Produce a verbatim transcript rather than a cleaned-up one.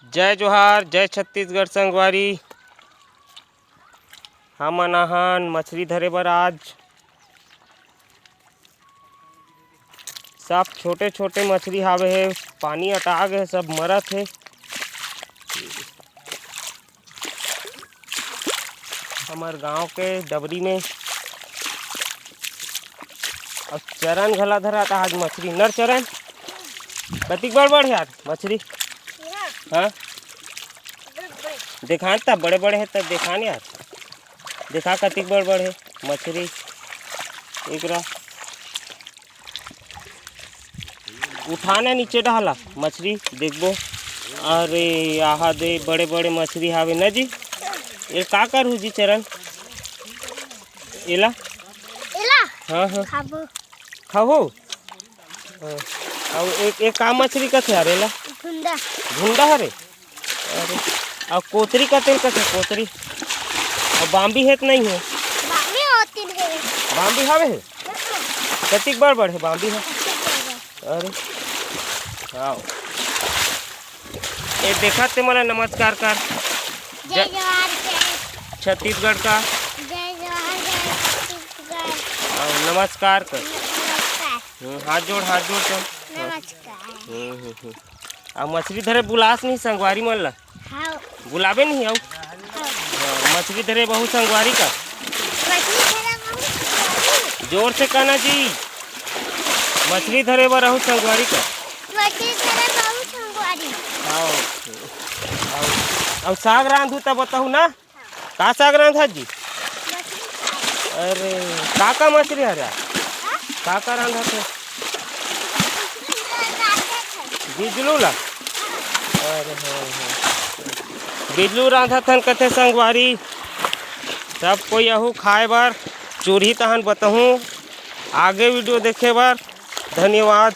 जय जोहार, जय छत्तीसगढ़ संगवारी। हमन आहन मछरी धरे बर आज। सब छोटे छोटे मछरी हावे हे, पानी अटा गे हे, सब मरत हे। हमर गांव के डबरी में। अउ चरन घला धरत आज मछरी, नर चरन। कतिक बड़ बड़ हे यार मछरी? हाँ, देखान त बड़े बड़े हे, त देखान यार, देखा कतिक बड़ बड़ हे मछरी। एकरा उठाना नीचे डाला मछरी, देखबो। अरे आहा दे, बड़े बड़े मछरी हावे न जी। ये का करहू जी चरन? एला? एला? हाँ, हाँ। खाबो। खाहू? हाँ। अउ एक, एक का मछरी कथे यार एला? भुंडा। भुंडा हरे? अरे, अउ कोतरी कथे, कथे कोतरी? अउ बाम्बी हे त नहीं हे? बाम्बी होती है। बाम्बी हावे हे? कतिक बड़ बड़ हे बाम्बी ह? अरे, आओ। ए, देखा ते मोला नमस्कार कर। जय जय जोहार, जय छत्तीसगढ़ का। जय जोहार, जय छत्तीसगढ़। आओ, नमस्कार कर। नमस्कार। हम्म, हाथ जोड़, हाथ जोड़ कर। नमस्कार। हम्म, हम्म, हम्म। आ मछरी धरे बुलास नहीं संगवारी मन ला? हाँ। बुलाबे नहीं आऊ? हाँ। हाँ, मछरी धरे बहुत संगवारी का? मछरी धरे बहुत संगवारी। जोर से कहना जी। मछरी धरे बर बहुत संगवारी का? मछरी धरे बहुत संगवारी। हाँ। अउ, अउ साग रांधू त बताहू ना? का साग रांधत जी? मछली। अरे, का का मछली हरे? हाँ? का का रांधत हे? मछली रांधत हे। बिजलू ला? अरे, हाँ, हाँ। बिजलू रांधत हन कथे संगवारी। सब कोई आहू खाए बर, चूरही तहन बताहूँ। आगे video देखे बर धन्यवाद।